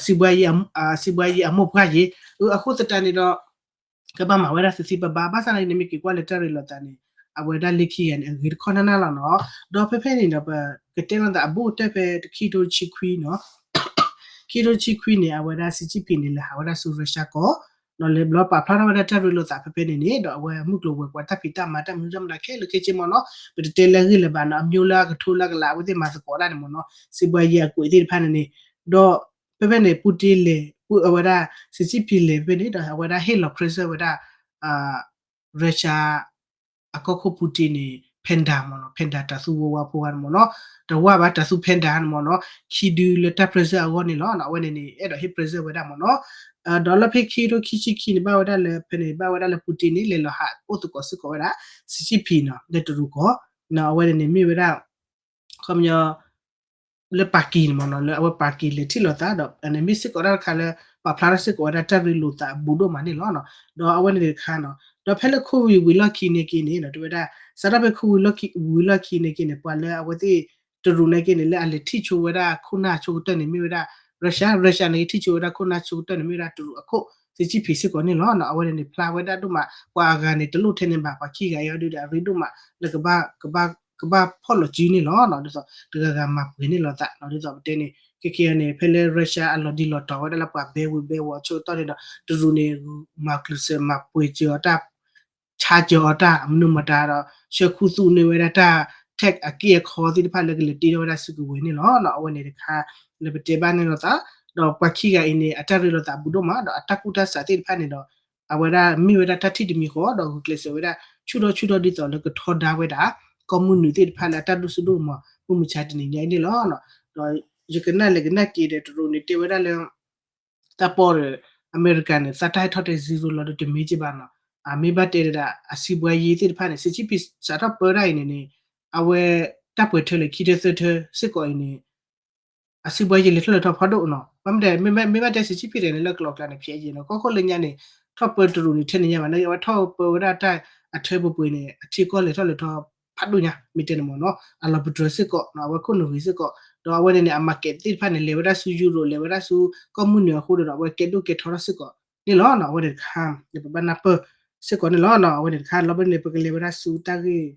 စံးဘှါယံၤအမိၢ်ပှၢ်ယံၤ အဃိသတးန့ၣ်ဒီး ကဘၣ်မၤဝဲဒၣ်သ့သ့ဘၣ်ဘၣ် ဘၣ်ဆၣ်နာ်က့န့ၣ် မ့ၢ်က့ၤကွၢ်လၢတၢ်ရ့လိာ်သးန့ၣ် အဝဲဒၣ်လၢခံဂၤန့ၣ် အဂ့ၤတခီနၢ်နၢ်လီၤနီၤ. ဒီးဖဲဖဲန့ၣ်ဒီး ပကတဲလိာ်သးအဘူးကတၢၢ်ဖဲတခံကထိတဆံခွံနီၤ ခံကထိတဆံခွံန့ၣ် အဝဲဒၣ် Xi Jinping န့ၣ် လဲၤဟးဝဲဒၣ်ဆူ Russia ကီၢ် ဒီးလဲၤဘျီပာ်ဖျါထီၣ်ဝဲဒၣ်တၢ်ရ့လိာ်သးဖဲဖဲန့ၣ်န့ၣ် ဒီးအဝဲမုၢ်ကျိၤဝဲၤကွာ်တၢ်ဖံးတၢ်မၤတၢ်မနုၤတၢ်မတၤခဲလၢာ်ခဲဆ့မ့ၢ်နီၤ ပတတဲလၢအဂ့ၢ်လၢၤဘၣ်နီၤ အမျိုးလၢအကထိလၢအကလး အဝဲသ့ၣ်မၤသကိးဒၣ်န့ၣ်မ့ၢ်နီၤ စံးဘှါယံၤအကွဲးသ့ၣ်တဖၣ်န့ၣ်န့ၣ် ဒီးဖဲဖဲန့ၣ် Putin လဲၤ အဝဲဒၣ် Xi Jinping လဲၤဖဲဖဲန့ၣ်ဒီး အဝဲဒၣ်ဟ့ၣ်လီၤ present ဝဲဒၣ် Russia အကီၢ်ခိၣ် Putin န့ၣ် Panda မ့ၢ်နီၤ Panda တၤသူဝဲဝါဖိဂၤန့ၣ်မ့ၢ်နီၤ တဝၣ်ဘၣ်တၤသူ Panda န့ၣ်မ့ၢ်နီၤ ခံဒုလၢတၢ် present အဂီၢ်န့ၣ်လီၤ. အဝဲန့ၣ်န့ၣ် အဲၣ်ဒိးဟ့ၣ် present ဝဲဒၣ်မ့ၢ်နီၤ ဒီးလၢဖဲခံကထိခံဆံခံန့ၣ် ဘၣ်ဝဲဒၣ်လၢ ဖဲန့ၣ် ဘၣ်ဝဲဒၣ်လၢ Putin န့ၣ် လဲၤလီၤဟးအိၣ်သကိးစ့ၢ်ကီးဝဲဒၣ် Xi Jinping နီၤ လၢတရူးကီၢ် အဝဲန့ၣ်န့ၣ်မ့ၢ်ဝဲဒၣ် ခီပညီ လၢပၤကံၤန့ၣ်မ့ၢ်နီၤ လၢအဝဲပၤကံၤလဲၤထံၣ်လိာ်သးဒီး အန့ၣ်မ့ၢ်စ့ၢ်ကီးတၢ်တခါလၢ ပာ်ဖျါထီၣ်စ့ၢ်ကီးဝဲဒၣ်တၢ်ရ့လိာ်သးအဘူးဒိၣ်မးန့ၣ်လီၤ. ဒီးအဝဲန့ၣ်တခါနီၤ ဒီးဖဲလၢခိၣ်ဝံၤဝံၤလီၢ်ခံန့ၣ်က့န့ၣ် တဲဝဲဒၣ် စးထီၣ်ဖဲခိၣ်ဝံၤလီၢ်ခံ ဝံၤလီၢ်ခံန့ၣ်က့န့ၣ် ပှၤလၢအဝဲသ့ၣ် တရူးန့ၣ်က့န့ၣ် လၢအလဲၤထံၣ်ဆိဝဲဒၣ်ခိၣ်နၢ်ဆိကတၢၢ်န့ၣ် မ့ၢ်ဝဲဒၣ် Russia, Russia န့ၣ်က့ထံၣ်ဆိဝဲဒၣ်ခိၣ်နၢ်ဆိကတၢၢ်န့ၣ် မ့ၢ်ဝဲဒၣ်တရူးအခိၣ် Xi Jinping စ့ၢ်ကီးန့ၣ်လီၤ. အဝဲန့ၣ်န့ၣ် ဖျါဝဲဒၣ်ဒိၣ်မး ပှၤအဂၤန့ၣ် တလိၣ်ထဲန့ၣ်ဘၣ် ပှၤခံဂၤအံၤဒုးဒီးအရ့ဒိၣ်မး လၢကဘၣ် ကဘၣ်ဖီၣ်လိာ်စုန့ၣ်လီၤ. ဒ်သိးတဂၤဂၤမၤပှဲၤန့ၢ်လိာ်သး ဒ်သိးပတဲန့ၣ် ခဲခဲအံၤန့ၣ် ဖဲလၢ Russia အလီၤဒံးလီၤတီၤဝဲဒၣ်လၢပှၤဘဲဝံၤဘဲဝီၤအဆၢကတီၢ်န့ၣ်ဒီး တရူးန့ၣ် မၤကျူးစၢးမၤပှဲၤစၢၤအီၤတၢ် ဆါစၢၤအီၤတၢ် မနုၤမတၤဒီး ဆှၢခူသူၣ်န့ၢ်ဝဲဒၣ်တၢ် tech အက့အခီသ့ၣ်တဖၣ်လၢကလဲၤတ့ထီၣ်ဝဲဒၣ်စုကဝဲၤန့ၣ်လီၤ. အဝဲန့ၣ်တခါ လၢပတဲဘၣ်န့ၣ်လိာ်သး ဒီးပှၤခံဂၤအံၤန့ၣ် အတၢ်ရ့လိာ်သးဘူးဒိၣ်မး ဒီးအတၢ်ကူၣ်တၢ်ဆးသ့ၣ်တဖၣ်န့ၣ်ဒီး အဝဲဒၣ်မ့ၢ်ဝဲဒၣ်တၢ်ထံၣ်တမံၤဃီ ဒီးဂုာ်ကျဲးစၢးဝဲဒၣ် ဆူၣ်ထီၣ်ဆူၣ်ထီၣ်ဒ်သိးလၢကထီဒါဝဲဒၣ် ကီၢ်မုၢ်နုာ်သ့ၣ်တဖၣ်လၢအတၢ်ဒိၣ်စိဒိၣ်ကမီၤ မုၢ်မဆါတနံၤညါအံၤန့ၣ်လီၤ. ဒီးယကနၣ်လဲၤကနၣ်က့ၤဒီးတရူးန့ၣ်တဲဝဲဒၣ်လၢ တၢ်ပီၢ်ဒီး အမဲရကၤန့ၣ် သးတၢ်ဟဲထီၣ်တဲ zero လီၤဒီးတမ့ၢ်က့ဘၣ်နီၤ. အမ့ၢ်ဘၣ်တဲဒၣ် အစံးဘှါယံၤသ့ၣ်တဖၣ်န့ၣ် Xi Jinping စးထီၣ်ပၢတၢ်အံၤန့ၣ်န့ၣ် အဝဲတၢ်ပှဲၤထၢလၢခံထၢသၢထၢစ့ၢ်ကီးအံၤန့ၣ် အစံးဘှါယံၤလဲၤထီၣ်လဲၤထီၣ်ဖးဒိၣ်နီၤ. ဘၣ်မ့ၢ်တဲ မ့မ့ၢ်ဘၣ်တဲ Xi Jinping န့ၣ် လၢကျိၤကျါန့ၣ် ဖျဲးယံၤနီၤ. ကီၢ်ခိၣ်လၢညါန့ၣ် ထီၣ်ပၢတရူးန့ၣ် ထဲန့ၣ်ညါဘၣ်န့ၣ် အဝဲထီၣ်ပၢဝဲဒၣ်တၢ်အထၢပှဲၤပှဲၤန့ၣ် အထံကီၢ်လဲၤထီၣ်လဲၤထီၣ်ဖးဒိၣ်ညါ မ့ၢ်တဲန့ၣ်မ့ၢ်နီၤ. အလီၤပတြၢၤစ့ၢ်ကီးနီၤ အဝဲခိၣ်နူာ်ဂ့ၤစ့ၢ်ကီး ဒီးအဝဲန့ၣ်န့ၣ် အ market သ့ၣ်တဖၣ်န့ၣ် လဲၤဝဲဒၣ်ဆူ Europe လဲၤဝဲဒၣ်ဆူကီၢ်မုၢ်နုာ်အဃိဒီး အဝဲကဲဒိၣ်ကဲထီထီၣ်စ့ၢ်ကီးန့ၣ်လီၤ. အဝဲန့ၣ်တခါ ပဘၣ်နၢ်ပၢၢ်စ့ၢ်ကီးန့ၣ်လီၤ. အဝဲန့ၣ်တခါ လီၤဘၣ်န့ၣ် ပကလဲၤဝဲဒၣ်ဆူတၢ်ဂ့ၢ်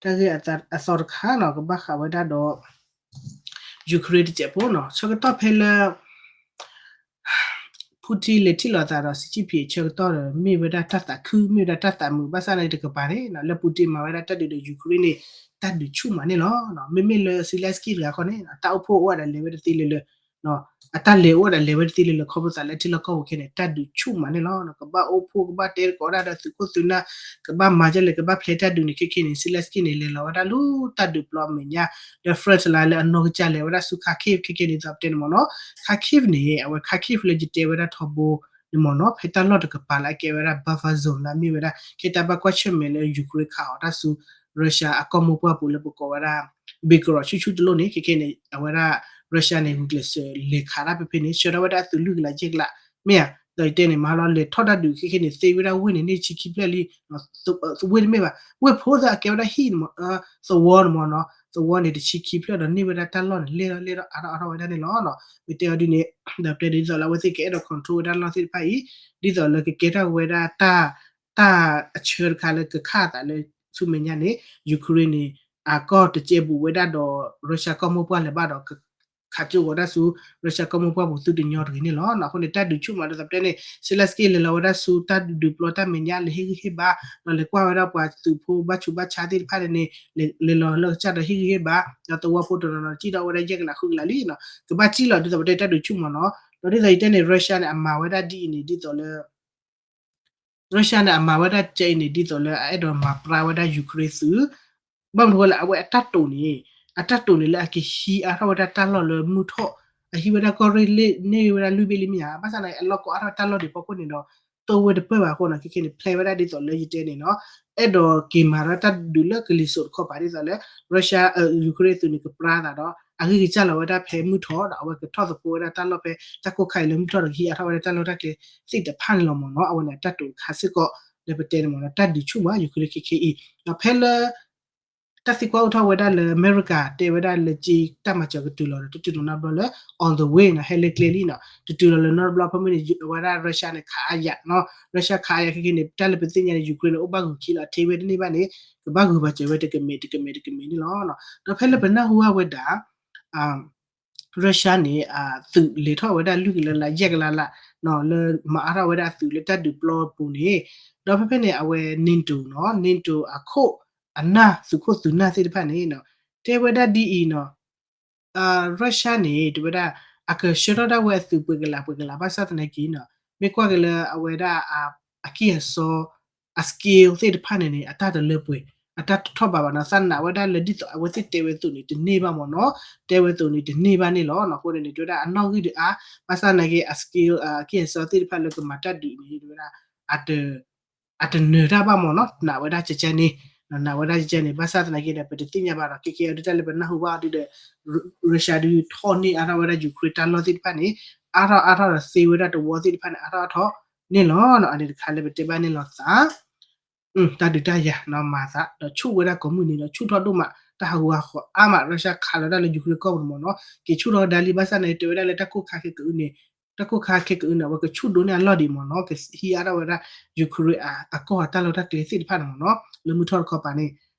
တၢ်ဂ့ၢ်အသီတခါနီၤ ကဘၣ်ဃးဝဲဒၣ်ဒီး Ukraine တစဲးဖိနီၤ ဆၢကတီၢ်ဖဲလၢ Putin လဲၤထံၣ်လိာ်သးဒီး Xi Jinping ဆၢကတီၢ်ဒီး မ့ၢ်ဝဲဒၣ်တၢ်သးခု မ့ၢ်ဝဲဒၣ်တၢ်သးမုာ် ဘၣ်ဆၣ်နာ်က့တကပၤန့ၣ် လၢ Putin မၤဝဲဒၣ်တၢ်ဒုးဒီး Ukraine န့ၣ် တၢ်ဒုးဆူၣ်မးန့ၣ်လီၤ. မ့မ့ၢ်လၢ Zelensky တဂၤခီန့ၣ် အတၢ်အိၣ်ဖှိၣ်အိၣ်ဝဲဒၣ်လဲၤဝဲတသ့လၢၤလၢၤ အတၢ်လဲၤအိၣ်ဝဲဒၣ်လဲၤဝဲတသ့လၢၤလၢၤ ခီဖျိသးလၢထံလီၢ်ကီၢ်ပူၤခဲန့ၣ် တၢ်ဒုးဆူၣ်မးန့ၣ်လီၤ. ကဘၣ်အိၣ်ဖှိၣ် ကဘၣ်တဲသကိးဒၣ်ဒီးသုးခိၣ်သုးနၢ် ကဘၣ်မၤဒ်လဲၣ် ကဘၣ်ဖျဲးတၢ်ဒုးန့ၣ် ခဲခဲန့ၣ် Zelensky န့ၣ် လဲၤလီၤဝဲဒၣ်လၢတၢ်ဒုးပျီအမဲာ်ညါ လၢ front line လၢအနီၢ်ကစၢ် လဲၤဝဲဒၣ်ဆူ Kharkiv ခဲခဲန့ၣ် ဒ်သိးပတဲန့ၣ်မ့ၢ်နီၤ Kharkiv န့ၣ် အဝဲ Kharkiv လၢယတဲဝဲဒၣ်ထီဘိန့ၣ်မ့ၢ်နီၤ ဖဲတၢ်လီၢ်တကပၤလၢအကဲဝဲဒၣ် buffer zone လၢအမ့ၢ်ဝဲဒၣ် ခဲတၢ်ဘၣ်ကွၢ်ဆၢၣ်မဲာ်လၢ Ukraine ခးအီၤတၢ်ဆူ Russia အကီၢ်မိၢ်ပှၢ်ပူၤလၢပကိးဝဲဒၣ် Belgorod ဆူၣ်ဆူၣ်တလိၣ်န့ၣ် ခဲခဲန့ၣ် အဝဲဒၣ် Russia န့ၣ် ဂုာ်ကျဲးစၢးလဲၤခးတၢ်ဖဲဖဲန့ၣ် ဆှၢထီၣ်ဝဲဒၣ်အသုးလွံၢ်ကလးယဲၢ်ကလး မ့ၢ်ဧါ ဒီးယတဲန့ၣ် မၤလီၤလဲၤထီၣ်တၢ်ဒုးခဲခဲန့ၣ် သ့ဝဲဒၣ်ဝ့ၢ်န့ၣ် န့ၢ်ဆံခံဖျၢၣ်လံ ဝ့ၢ်တမ့ၢ်ဘၣ် ဝ့ၢ်ဖိသၣ်အကဲဝဲဒၣ်ဟံၣ်န့ၣ်မ့ၢ် သဝီန့ၣ်မ့ၢ်နီၤ သဝီန့ၣ် တဆံခံဖျၢၣ်ဒီးန့ၢ်ဝဲဒၣ်တၢ်လီၢ်န့ၣ် လဲၢ်ထီၣ်လဲၢ်ထီၣ်အါထီၣ်အါထီၣ်ဝဲဒၣ်န့ၣ်လီၤ. မ့ၢ်တဲအီၤဒ်န့ၣ် ဒီးတဲဒ်သိးလၢအဝဲသ့ၣ်ကအဲၣ်ဒိး control ဝဲဒၣ်လီၢ်သ့ၣ်တဖၣ်အံၤ ဒ်သိးလၢကကဲထီၣ်ဝဲဒၣ်တၢ် တၢ်အဆၢတခါလၢကခးအသးလၢဆူမဲာ်ညါန့ၣ် Ukraine န့ၣ် အကီၢ်တကဲဘူးဝဲဒၣ်ဒီး Russia ကီၢ်မိၢ်ပှၢ်လၢၤဘၣ်ဒီး ခးကၠိဝဲဒၣ်ဆူ Russia ကီၢ်မိၢ်ပှၢ်ပူၤသုတညီတဂ့ၤန့ၣ်လီၤ. အဃိန့ၣ် တၢ်ဒုးဆူၣ်မးဒ်သိးပတဲန့ၣ် Zelensky လဲၤလီၤဝဲဒၣ်ဆူတၢ်ဒုးပျီတၢ်မဲာ်ညါ လဲၤဟ့ၣ်ဂံၢ်ဟ့ၣ်ဘါ ဒီးလဲၤကွၢ်ဝဲဒၣ်ပှၤသုးဖိဘၣ်ဆူးဘၣ်ဆါသ့ၣ်တဖၣ်န့ၣ် လဲၤလီၤလၢကစၢ်ဒီးဟ့ၣ်ဂံၢ်ဟ့ၣ်ဘါ ဒီးသဝီဖိတနီၤနီၤ စံၣ်ထီၣ်ဝဲဒၣ်ယဲၢ်ကလးဃုကလးလံနီၤ ကဘၣ်စံၣ်လီၤဒ်သိးပတဲတၢ်ဒုးဆူၣ်မးနီၤ ဒီးဒ်သိးယတဲန့ၣ် Russia န့ၣ် အမၤဝဲဒၣ်ဒ်အံၤန့ၣ် ဒ်သိးလၢ Russia န့ၣ် အမၤဝဲဒၣ်ကဲအံၤန့ၣ် ဒ်သိးလၢအအဲၣ်ဒိးမၤပြၢဝဲဒၣ် Ukraine သုး, ဘၣ်မနုၤဃိလဲၣ် အဝဲအတၢ်တိာ်န့ၣ် အတၢ်တိာ်န့ၣ်လၢအကဟံးအါထီၣ်ဝဲဒၣ်တၢ်လီၢ်လၢမုၢ်ထီၣ်, အဟံးဝဲဒၣ်ကီၢ်ရ့ၣ်လ့ၣ်န့ၢ်ဝဲဒၣ်လွံၢ်ဘ့ၣ်လံမ့ၢ်ဧါ, ဘၣ်ဆၣ်သနာ်က့ အလီၢ်ကိးအါထီၣ်တၢ်လီၢ်ဒံးဖီခိၣ်န့ၣ်ဒီး တိၢ်ဝဲတပၢၢ်ဘၣ်အဃိန့ၣ် ခဲခဲန့ၣ် ဖျဲဝဲဒၣ်ဒ်သိးလၢယတဲန့ၣ်နီၤ, အဲၣ်ဒိးက့ၤမၤဒီးတၢ်ဒုးလၢကလံၤစိးတခီပၤဒ်သိးလၢ Russia, Ukraine သုးန့ၣ် ကပြၢသးဒီး အဂံၢ်ကစၢ်လီၤဝဲဒၣ်ဖဲမုၢ်ထီၣ်ဒီး အဝဲကထီၣ်သကိးဝဲဒၣ်တၢ်လီၢ်ဖဲတၢ်ကိၢ်ခါအံၤလၢမုၢ်ထီၣ်ဒီး ကဟံးအါထီၣ်ဝဲဒၣ်တၢ်လီၢ်တၢ်ကျဲသ့ၣ်တဖၣ်န့ၣ်လီၤမ့ၢ်နီၤ, အဝဲန့ၣ်အတၢ်တိာ်တခါစ့ၢ်ကီး လၢပတဲန့ၣ်မ့ၢ်နီၤ, တၢ်ဒုးဆူၣ်မး Ukraine ခဲခဲအံၤ, ဒီးဖဲလၢ တၢ်သံကွၢ်အိၣ်ထီၣ်ဝဲဒၣ်လၢ အမဲရကၤတဲဝဲဒၣ်လၢက့တၢ်မၤစၢၤကတုၤလီၤဒီး တတုၤလီၤနီတဘျီလၢ on the way နီၤ, ဟဲလၢကျဲလံနီၤ, တတုၤလီၤလၢနီတဘျီ ဖဲမ့ၢ်န့ၣ် အဝဲဒၣ် Russia န့ၣ် ခးအါယၤနီၤ, Russia ခးအါယၤခဲခဲန့ၣ် တၢ်လၢပသ့ၣ်ညါန့ၣ် Ukraine န့ၣ် အိၣ်ဘၣ်ဂုာ်ခံလီၤ, အထ့ဝဲတန့ၢ်ဘၣ်န့ၣ် ကဘၣ်ဂုာ်ပာ်စၢၤဝဲတကမဲာ်တကမဲာ်တကမဲာ်န့ၣ်လီၤ. ဒီးဖဲလၢပနၢ်ဟူဘၣ်ဝဲဒၣ် Russia န့ၣ် အသုးလဲၤထီၣ်ဝဲဒၣ်လွံၢ်ကလးလၢယဲၢ်ကလးလၢ လၢမၤအါထီၣ်ဝဲဒၣ်အသုးလၢတၢ်ဒုးပျီပူၤန့ၣ်, ဒီးဖဲဖဲန့ၣ် အဝဲ NATO နီၤ, NATO အခိၣ်အနၢ် သုးခိၣ်သုးနၢ်သ့ၣ်တဖၣ်န့ၣ် တဲဝဲဒၣ်ဒ်အံၤနီၤ, Russia န့ၣ် တဲဝဲဒၣ် အကဆှၢထီၣ်ဒၣ်ဝဲအသုးပှဲၤကလးပှဲၤကလး ဘၣ်ဆၣ်သနာ်က့နီၤ, မ့ၢ်ကွၢ်က့ၤလၢအဝဲဒၣ် အကံၢ်အစီ အ skill သ့ၣ်တဖၣ်န့ၣ်န့ၣ် အတၢ်တလၢပှဲၤ အတၢ်တထီၣ်ဘးဘၣ်နီၤ, သးနာ်ဝဲဒၣ်လၢဒ်သိးအဝဲသ့ၣ်တဲဝဲအသိးန့ၣ် တန့ၢ်ဘၣ်မ့ၢ်နီၤ, တဲဝဲအသိးန့ၣ် တန့ၢ်ဘၣ်န့ၣ်လီၤ. အဃိန့ၣ်န့ၣ် တဲဝဲဒၣ်အနီၣ်ဂံၢ်ဒုးအါ, ဘၣ်ဆၣ်သနာ်က့ အ skill အကံၢ်အစီသ့ၣ်တဖၣ်လၢကမၤတၢ်ဒုးန့ၣ် တဲဝဲဒၣ် အတနၢၤတၢ်ဘၣ်မ့ၢ်နီၤ, နာ်ဝဲဒၣ်ကကဲန့ၣ်, နာ်ဝဲဒၣ်ကကဲန့ၣ်, ဘၣ်ဆၣ်သနာ်က့ဒီး ပတသ့ၣ်ညါဘၣ်ဒီး ခဲခဲအံၤဒ်တၢ်လၢပနၢ်ဟူဘၣ်အီၤဒ်ဒီး Russia ဒုးထီၣ်န့ၢ်အါထီၣ်ဝဲဒၣ် Ukraine တၢ်လီၢ်သ့ၣ်တဖၣ်န့ၣ် အါထီၣ်အါထီၣ်ဒီးသ့ဝဲဒၣ်တဝီသ့ၣ်တဖၣ်န့ၣ် အါထီၣ်အါထီၣ်န့ၣ်လီၤ. အန့ၣ်တခါလၢပတဲဘၣ်န့ၣ်လီၤသး တၢ်ဒုးတၢ်ယၤနီၤ မၤသးဒီးဆူၣ်ဝဲဒၣ်ကိးမုၢ်နံၤဒီး ဆူၣ်ထီၣ်ဒိၣ်မး တၢ်ဟးဂူာ်ဟးဂီၤအါမး Russia ခးလီၤဒၣ်လၢ Ukraine ကီၢ်ပူၤန့ၣ်မ့ၢ်နီၤ, က့ၤဆူၣ်ထီၣ်ဒၣ်လံ ဘၣ်ဆၣ်သနာ်က့ တဲဝဲဒၣ်လၢတၢ်ကိၢ်ခါခဲကအုန့ၣ်, တၢ်ကိၢ်ခါခဲကအုန့ၣ် အဝဲကဆူၣ်ဒိၣ်န့ၢ်အလီၢ်ဒံးမ့ၢ်နီၤ, ကဟံးအါထီၣ်ဝဲဒၣ် Ukraine အကီၢ်အတၢ်လီၢ်တၢ်ကျဲသ့ၣ်တဖၣ်န့ၣ်မ့ၢ်နီၤ, လၢမုၢ်ထီၣ်တခီပၤန့ၣ်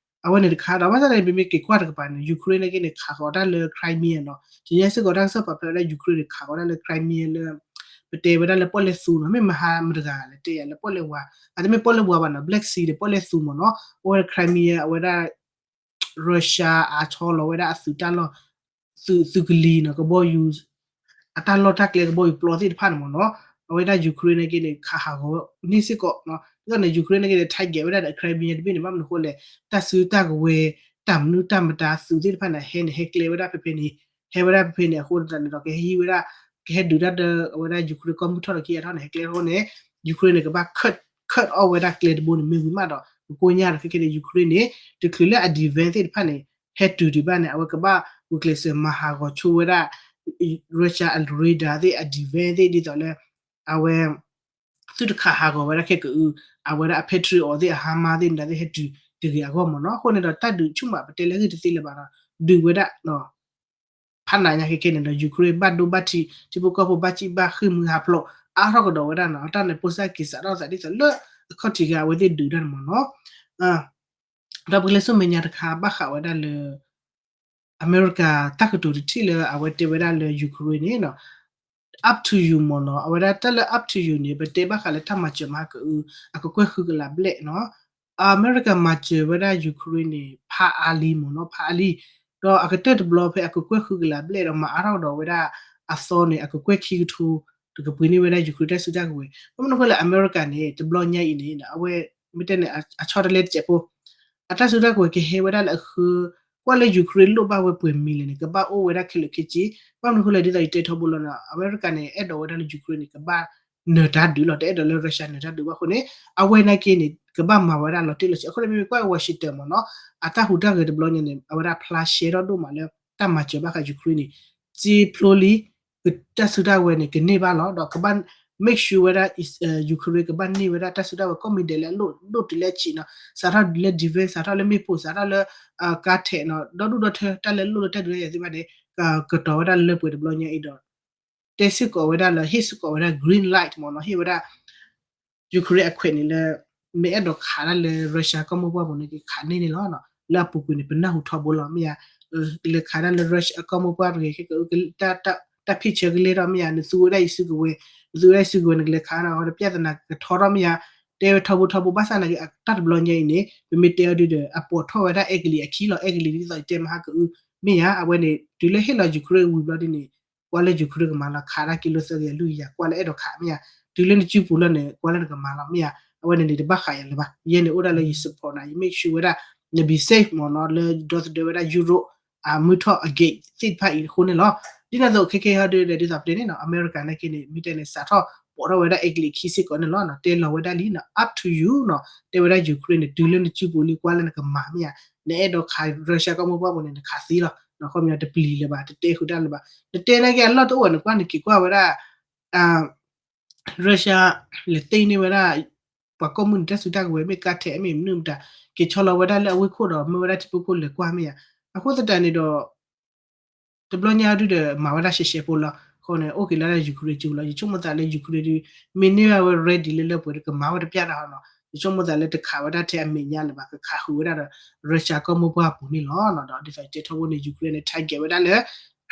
အဝဲန့ၣ်တခါဒီး ဘၣ်ဆၣ်သနာ်က့ ပမ့ၢ်က့ၤကွၢ်တကပၤန့ၣ် Ukraine နာ်က့န့ၣ် ခးဃီၤတၢ်လၢ Crimea နီၤ, တနံၤစ့ၢ်ကီးတၢ်ကစီၣ်ပာ်ဖျါဝဲဒၣ် Ukraine န့ၣ် ခးဃီၤတၢ်လၢ Crimea လၢ ပတဲဝဲဒၣ်လၢပီၣ်လဲၣ်သူနီၤ, မ့ၢ်မဟါမတဂၤလဲၣ် တဲယၤလၢပီၣ်လဲၣ်ဝါ, အတမ့ၢ်ပီၣ်လဲၣ်ဝါဘၣ်နီၤ, Black Sea ဒီးပီၣ်လဲၣ်သူမ့ၢ်နီၤ, အိၣ်ဝဲဒၣ် Crimea အဝဲဒၣ် Russia အါဆီလီၤဝဲဒၣ်အသုးတၢ်လီၢ်, သုး သုးကလံၤနီၤ, ကဘီယူၤ အတၢ်လီၢ်တၢ်ကျဲကဘီယူၤပျီသ့ၣ်တဖၣ်န့ၣ်မ့ၢ်နီၤ, အဝဲဒၣ် Ukraine နာ်က့န့ၣ် ခးဟးဂီၤန့ၢ်စ့ၢ်ကီးနီၤ, ဒ်သိးန့ၣ် Ukraine နာ်က့န့ၣ် target ဝဲဒၣ်ဒီး Crimea တဘ့ၣ်န့ၣ် ဘၣ်မနုၤအဃိလဲၣ်, တၢ်စုတၢ်ကဝဲၤ တၢ်မနုၤတၢ်မတၤသုးသ့ၣ်တဖၣ်န့ၣ် ဟဲန့ၣ် ဟဲကျဲဝဲဒၣ်ဖဲဖဲန့ၣ်, ဟဲဝဲဒၣ်ဖဲဖဲန့ၣ် အဃိသတးန့ၣ်ဒီး ကဟဲဟံးဝဲဒၣ် ကဟဲဒုးတၢ်ဒီး အဝဲဒၣ် Ukraine ကီၢ်မုၢ်ထီၣ်ဒီးခံအါထီၣ်န့ၣ် ဟဲကျဲအဃိန့ၣ် Ukraine န့ၣ် ကဘၣ် cut, cut off ဝဲဒၣ်ကျဲတဘိန့ၣ် မ့ၢ်ဝံၤမးဒီး ပကိညါဒီး ခဲခဲန့ၣ် Ukraine န့ၣ် တချုးလၢအ defense သ့ၣ်တဖၣ်န့ၣ် ဟဲတုၤဒံးဘၣ်န့ၣ် အဝဲကဘၣ်ဂုာ်ကျဲးစၢးမၤဟးဂီၤဆိဝဲဒၣ် Russia အ radar သ့ၣ် အ defense သ့ၣ် ဒ်သိးလၢ အဝဲ သုတခးဟးဂီၤဝဲဒၣ်ခဲကအု အဝဲဒၣ်အ Patriot သ့ၣ် အ HIMARS သ့ၣ်န့ၣ် သ့ၣ်ဟဲတုၤတဂ့ၤအဂီၢ်မ့ၢ်နီၤ. အဃိန့ၣ်ဒီး တၢ်ဒုးဆူၣ်မး ပတဲလၢဂ့ၢ်တသ့လၢၤဘၣ်ဒီး ဒုးဝဲဒၣ် ဖးနးညါခဲခဲန့ၣ်ဒီး Ukraine ဘၣ်ဒိဘၣ်ထံး ထံဖိကီၢ်ဖိဘၣ်စံၣ်ဘၣ်ဃ့ၢ်မုၢ်ဟးဖျိး အါထီၣ်ကဒီးဝဲဒၣ်နီၤ. အတၢ်န့ၣ် ပိၢ်စၢ်က့ၤစးထီၣ်သးဒ်သိးလၢအခီၣ်ထံးဂၤအဝဲသ့ၣ်ဒုးတၢ်န့ၣ်မ့ၢ်နီၤ. ဒီးပကလဲၤဆူမဲာ်ညါတခါ ဘၣ်ဃးဝဲဒၣ်လၢ အမဲရကၤတၢ်ကတိၤတထံၣ်လၢအဝဲတဲဝဲဒၣ်လၢ Ukraine န့ၣ်နီၤ up to you မ့ၢ်နီၤ. အဝဲဒၣ်တၢ်လၢ up to you န့ၣ် ပတဲဘၣ်ဃးလၢတၢ်မၤစၢၤမဟါကအု အကကွဲၢ်ဃုကလးဘျဲၣ်နီၤ. အမဲရကၤမၤစၢၤဝဲဒၣ် Ukraine န့ၣ် ဖးအါလံမ့ၢ်နီၤ ဖးအါလံ. ဒီးအကတၢၢ်တဘျီဖဲအကကွဲၢ်ဃုကလးဘျဲၣ်ဒီး မၤအါထီၣ်ကဒီးဝဲဒၣ်အသီန့ၣ် အကကွဲၢ်ခံကထိ တကပှ့ၤန့ၢ်ဝဲဒၣ် Ukraine တၢ်စုတၢ်ကဝဲၤ. ဘၣ်မနုၤဃိလဲၣ် အမဲရကၤန့ၣ် တဘျီညါအံၤန့ၣ် အဝဲမ့ၢ်တဲန့ၣ် အဆီတလဲတစဲးဖိ အတၢ်စုတၢ်ကဝဲၤကဟဲဝဲဒၣ်လၢအဃၢ ကွၢ်လၢ Ukraine လိၣ်ဘၣ်ဝဲပှဲၤမံၤလဲၣ်န့ၣ် ကဘၣ်အိၣ်ဝဲဒၣ်ခဲလၢာ်ခဲဆ့. ဘၣ်မနုၤဃိလဲၣ် ဒ်သိးယတဲထီဘိလီၤနီၤ အမဲရကၤန့ၣ် အဲၣ်ဒိးဝဲဒၣ်လၢ Ukraine န့ၣ် ကဘၣ်နၢၤတၢ်ဒုးလီၤ. တအဲၣ်ဒိးလၢ Russia နၢၤတၢ်ဒုးဘၣ်အဃိန့ၣ် အဝဲနာ်က့န့ၣ် ကဘၣ်မၤဝဲဒၣ်လီၤတံၢ်လီၤဆဲး. အဃိန့ၣ် မ့မ့ၢ်ကွၢ် Washington မ့ၢ်နီၤ အတၢ်ဟူးတၢ်ဂဲၤတဘျီညါန့ၣ် အဝဲဒၣ်ဖျါရှဲထီၣ်ဒိၣ်မးလၢ တၢ်မၤစၢၤဘၣ်ဃး Ukraine န့ၣ် စ့ဖျိလံ တၢ်စုတၢ်ဝဲၤန့ၣ် ကန့ၢ်ဘၣ်လီၤ. ဒီးကဘၣ် make sure ဝဲဒၣ် Ukraine ကဘၣ်န့ၢ်ဝဲဒၣ်တၢ်စုတၢ်ဝဲၤ ကိးမံၤဒဲးလၢအလိၣ်ဒိၣ်တုၤလၢအဆံးနီၤ စးထီၣ်လၢ defense စးထီၣ်လၢမ့ၣ်ပိၢ် စးထီၣ်လၢ ကါထဲးနီၤ ဒီဒူၣ်ဒီထၢ တၢ်လၢလိၣ်လၢတၢ်ဒုးတၢ်ယၤသ့ၣ်တဖၣ်န့ၣ် ကကတီၤဝဲဒၣ်လၢပှဲၤတဘျီညါအံၤဒီး တဲစ့ၢ်ကီးဝဲဒၣ်လၢ ဟ့ၣ်စ့ၢ်ကီးဝဲဒၣ် green light မ့ၢ်နီၤ ဟ့ၣ်ဝဲဒၣ် Ukraine အခွဲးန့ၣ်လၢ မ့ၢ်အဲၣ်ဒိးခးဒၣ်လၢ Russia ကီၢ်မိၢ်ပှၢ်ပူၤန့ၣ် က့ၤခးန့ၢ်န့ၣ်လီၤ. လၢအပူၤကွံာ်န့ၣ် ပနၢ်ဟူထီဘိလီၤ မ့ၢ်ဧါ. လဲၤခးဒၣ်လၢ Russia ကီၢ်မိၢ်ပှၢ်တဂ့ၤ ခဲက တၢ် picture ကလဲၢ်ထီၣ် မ့ၢ်ဧါ. နသူဝဲဒၣ်ယစုကဝဲၤ နသူဝဲဒၣ်ယစုကဝဲၤ နကလဲၤခးနီၤ အဝဲဒၣ် ပြဿနာ ကထီထီၣ် မ့ၢ်ဧါ. တဲဝဲထီဘိထီဘိ ဘၣ်ဆၣ်သနာ်က့ တၢ်တဘျီညါအံၤန့ၣ် ပမ့ၢ်တဲအီၤဒ်ဒီး အပိာ်ထီၣ်ဝဲဒၣ်အဲကလံးအခံလီၤ အဲကလံးဒ်သိးယတဲမဟါကအု မ့ၢ်ဧါ. အဝဲန့ၣ် တုၤလၢဟ့ၣ်လီၤ Ukraine ဝံၤဘျီဒ်န့ၣ် ကွၢ်လၢ Ukraine ကမၤလီၤ ခးဒၣ်ကံလိသၢကယၤလွံၢ်ကယၤ ကွၢ်လၢအဲၣ်ဒိးခးမ့ၢ်ဧါ, တုၤလၢနစုပူၤလီၤန့ၣ် ကွၢ်လၢနကမၤလီၤမ့ၢ်ဧါ, အဝဲန့ၣ်န့ၣ် တဘၣ်ဃးယၤလၢၤဘၣ်, ယဲန့ၣ်အိၣ်ဒၣ်လၢယ support နၤ, ယ make sure ဝဲဒၣ် န be safe မ့ၢ်နီၤ လၢဒီသဒၢဝဲဒၣ် Europe အမုၢ်ထီၣ်အ gate သ့ၣ်တဖၣ်အံၤအဃိန့ၣ်လီၤ. ဒ်န့ၣ်အသိးခဲကဲဟီဒုးဒီး ဒ်သိးပတဲန့ၣ်နီၤ အမဲရကၤနာ်က့န့ၣ် မ့ၢ်တဲန့ၣ် စးထီၣ်ပိာ်ထီၣ်ဝဲဒၣ်အဲကလံးခံစ့ၢ်ကီးန့ၣ်လီၤ, တဲလီၤဝဲဒၣ်လံနီၤ up to you နီၤ, တဲဝဲဒၣ် Ukraine န့ၣ် တုၤလၢနစုပူၤလံ ကွၢ်လၢနကမၤမ့ၢ်ဧါ, နအဲၣ်ဒိးခး Russia ကီၢ်မိၢ်ပှၢ်ပူၤန့ၣ် နခးသ့လီၤ, ခီပညီတပျံၤလၢၤဘၣ် တတဲဃုာ်တၢ်လၢၤဘၣ်, နတဲနာ်က့အလီၢ်တအိၣ်ဘၣ် နကွၢ်နက့ၤကွၢ်ဝဲဒၣ် Russia လဲၤသ့န့ၢ်ဝဲဒၣ် ပှၤကီၢ်မုၢ်နံၤတၢ်စုတၢ်ကဝဲၤ မ့ၢ်ကါထဲးမ့ၢ်မနုၤမတၤ, က့ၤဆီလီၤဝဲဒၣ်လၢအဝ့ၢ်ခိၣ်ဒီး မၢဝဲဒၣ်ထံဖိကီၢ်ဖိလဲၤကွၢ်မ့ၢ်ဧါ, အဃိသတးန့ၣ်ဒီး တဘျီညါဒုးဒီး မၤဝဲဒၣ်ရှဲရှဲဖိလီၤ, အဃိန့ၣ် အိၣ်က့ၤလၢဒၣ် Ukraine ကၠူလီၤ, ယဆိကမိၣ်သးလၢ Ukraine ဒုး မ့ၢ်န့ၢ်ဘၣ်ဝဲ ready လၢလၢပှဲၤဒီးကမၤဝဲတပျၢ်တၢ်ဟီနီၤ, ယဆိကမိၣ်သးလၢတခးဝဲဒၣ်ထဲအမဲာ်ညါလၢၤဘၣ် ကခးဃုာ်ဝဲဒၣ်ဒီး Russia ကီၢ်မိၢ်ပှၢ်ပူၤန့ၣ်လီၤ, ဒီးဒ်သိးယတဲထီဘိန့ၣ် Ukraine န့ၣ် target ဝဲဒၣ်လၢ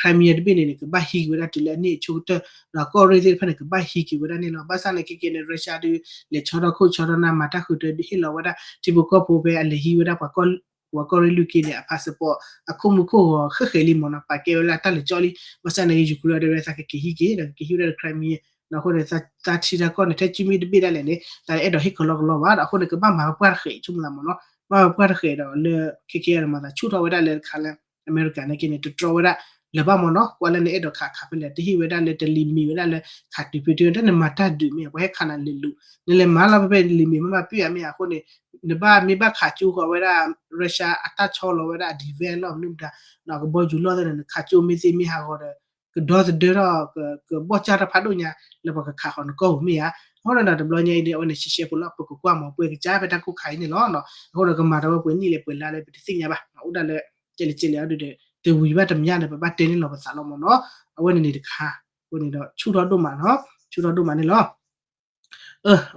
Crimea တဘ့ၣ်န့ၣ်န့ၣ် ကဘၣ်ဟံးက့ၤဝဲဒၣ်တုၤလၢအန့ၢ်အဆိကတၢၢ်, ဒီးကီၢ်ရ့ၣ်သ့ၣ်တဖၣ်န့ၣ် ကဘၣ်ဟံးက့ၤဝဲဒၣ်န့ၣ်လီၤ, ဘၣ်ဆၣ်န့ၣ် ခဲကဲန့ၣ် Russia ဒုး လဲၤဆီထီၣ်ခိၣ်ဆီထီၣ်နၢ် မၤတၢ်ဃုာ်တၢ်ဟ့ၣ်လီၤဝဲဒ၁ၣ် ထံဖိကီၢ်ဖိဖဲအလဲၤဟံးဝဲဒၣ် ပှၤကီၢ်ရ့ၣ်လွံၢ်က့န့ၣ် အ passport အခိၣ်မူခိၣ်ဂီၤဃဲးဃဲးလံမ့ၢ်နီၤ, ပာ်ကဲဝဲလၢတၢ်လၢာ်ကၠီလံ, ဘၣ်ဆၣ်န့ၣ် Ukraine ဒီးဝဲသးကက့ၤဟံးက့ၤ ဒီးကက့ၤဟံးဝဲဒၣ်ဒီး Crimea နီၤ, အဃိန့ၣ် သးထံတၢ်ကီၢ်န့ၣ် ထဲစုမ့ၢ်တဘ့ၣ်ဒၣ်လဲာ်န့ၣ် သးအဲၣ်ဒိးဟ့ၣ်ကလီကလီဘၣ်ဒီး အဃိန့ၣ် ကဘၣ်မၤဝဲပှၢ်တဃဲး ဆိကမိၣ်သးမ့ၢ်နီၤ, ဘၣ်ဝဲပှၢ်တဃဲးဒီးလၢ ခဲကဲန့ၣ် မၤသးဆူၣ်ထီၣ်ဝဲဒၣ်လၢတခါလၢ အမဲရကၤနာ်က့န့ၣ် တတြီဝဲဒၣ်လၢၤဘၣ်မ့ၢ်နီၤ, ကွၢ်လၢနအဲၣ်ဒိးခးခးဖဲလဲၣ် တဟ့ၣ်ဝဲဒၣ်လၢတလံၤမံၤဝဲဒၣ်လၢ ခးတုၤဖဲတုၤ တၢ်နမၤတၢ်ဒုးမ့ၢ် ပှၤဟဲခးနၤလဲၤလူၤ နလဲၤမၤလီၤဖဲဖဲလံၤမံၤမ့ၢ်ဘၣ်ပ့ၢ်အမ့ၢ်အဃိန့ၣ် နဘၣ်မ့ၢ်ဘၣ်ခးကၠိဃီၤဝဲဒၣ် Russia အတၢ်ဆီလီၤဝဲဒၣ်အ defense လီၢ်မနုၤမတၤ ဒီးကဘီယူၤလီၢ်သ့ၣ်န့ၣ် နခးကၠိမ့ၢ်သ့မ့ၢ်ဟးဂီၤဒီး ကဒီသဒၢထီၣ် ကဘီၣ်စၢ်ထီၣ်ဖးဒိၣ်ညါ လၢပှၤကခးဃီၤနကီၢ်ပူၤမ့ၢ်ဧါ, အဃိန့ၣ်ဒီး တဘျီညါအံၤဒ်အဝဲန့ၣ် ရှဲရှဲဖိလီၤ ပကကွၢ်မၤပှဲၤကစၢ်ဖဲတၢ်ကိၢ်ခါအံၤန့ၣ်လီၤ, အဃိဒီးကမၤတဝဲပှဲၤနံၣ်လဲၣ်ပှဲၤလါလဲၣ် ပတသ့ၣ်ညါဘၣ် အိၣ်ဒၣ်လၢ ကဲလဲၣ်ကဲလဲၣ်အဒုးဒီး တဝံၤဘၣ်တမညါဒီး ပဘၣ်တဲန့ၢ်လီၤပသးလီၤမ့ၢ်နီၤ, အဝဲန့ၣ်န့ၣ်တခါ, အဃိန့ၣ်ဒီး ဆူၣ်ထီၣ်ဒိၣ်မးနီၤ, ဆူၣ်ထီၣ်ဒိၣ်မးန့ၣ်လီၤ.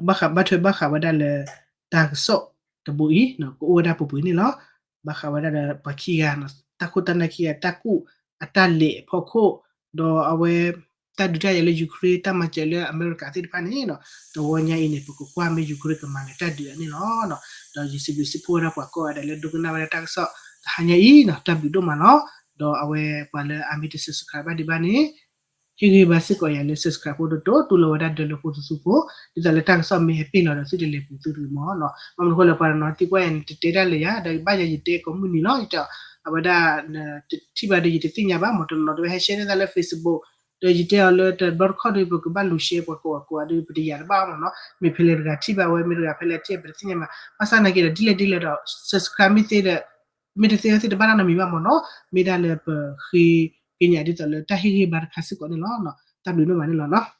ဘၣ်ဃးဘၣ်ထွဲဘၣ်ဃးဝဲဒၣ်လၢ တၢ်ကစီၣ်တဘိအံၤ ကအိၣ်ဝဲဒၣ်ပှဲၤပှဲၤန့ၣ်လီၤ. ဘၣ်ဃးဝဲဒၣ်ဒီးပှၤခံဂၤ တၢ်ခိၣ်တၢ်နၢ်ခံဂၤ တၢ်ကူၣ်အတၢ်လဲၤအဖီခိၣ်, ဒီးအဝဲ တၢ်ဒုးတၢ်ယၤလၢ Ukraine တၢ်မၤစၢၤလၢအမဲရကၤသ့ၣ်တဖၣ်န့ၣ်နီၤ, တဝီညါအံၤန့ၣ် ပကကွၢ်မ့ၢ် Ukraine ကမၤလၢတၢ်ဒုးအန့ၣ်လီၤ. ဒီးယစံးဘျုးစံးဖှိၣ်ဝဲဒၣ်ပှၤကိးဂၤဒဲးလၢဒိကနၣ်ဝဲဒၣ်တၢ်ကစီၣ်တဟါညါအံၤနီၤ, တၢ်ဘျုးဒိၣ်မးလီၤ. ဒီးအဝဲပှၤလၢအမ့ၢ်တ subscribe ဘၣ်ဒံးဘၣ်န့ၣ် ဟ့ၣ်ဂံၢ်ဘါစ့ၢ်ကီးယၤလၢ subscribe ဖိတတိၢ် တူၢ်လိာ်ဝဲဒၣ်ဒၢလၢဖိသူသူဖိ, ဒ်သိးလၢတၢ်ကစီၣ်မ့ၢ်ဟဲပ့ၢ်လီၤဒီးသုတလဲၤပူၤသုတဂ့ၤမ့ၢ်နီၤ, ဘၣ်မနုၤဃိလၢပှၤတနီၤသံကွၢ်ယၤန့ၣ် တတဲတၢ်လၢယၤ ဒီးဘၣ်ယၤယတဲကိးမုၢ်နံၤလီၤ, ယတဲအီၤ အဝဲဒၣ် နတထံၣ်ဘၣ်ဒီးယတသ့ၣ်ညါဘၣ်မ့ၢ် တနီၤနီၤတဝဲဟဲ share န့ၢ်သးလၢ Facebook ဒီးယတဲအီၤလၢတဘျီတခီၣ်ဒီး ပကဘၣ်လူၤ share ပှၤကိးဂၤကိးဂၤဒီး ပတယာ်တဘၣ်မ့ၢ်နီၤ, မ့ၢ်ဖဲလဲၣ်တဂၤထံၣ်ဘၣ်ဝဲ မ့ၢ်တဂၤဖဲလဲၣ်ထံၣ် ပတသ့ၣ်ညါဘၣ်, ဘၣ်ဆၣ်နာ်က့ဒီး ဒ်လဲၣ်ဒ်လဲၣ်ဒီး subscribe မ့ၢ်သ့ဒီး မ့ၢ်တသ့ဝဲသ့ၣ်တဘၣ်တၢ်နီတမံၤဘၣ်မ့ၢ်နီၤ, မ့ၢ်ဒၣ်လၢပဃ့ကညးဒ်သိးလၢတၢ်ဟ့ၣ်ဂံၢ်ဘါတခါစ့ၢ်ကီးန့ၣ်လီၤ. တၢ်ဘျုးဒိၣ်မးန့ၣ်လီၤနီၤ.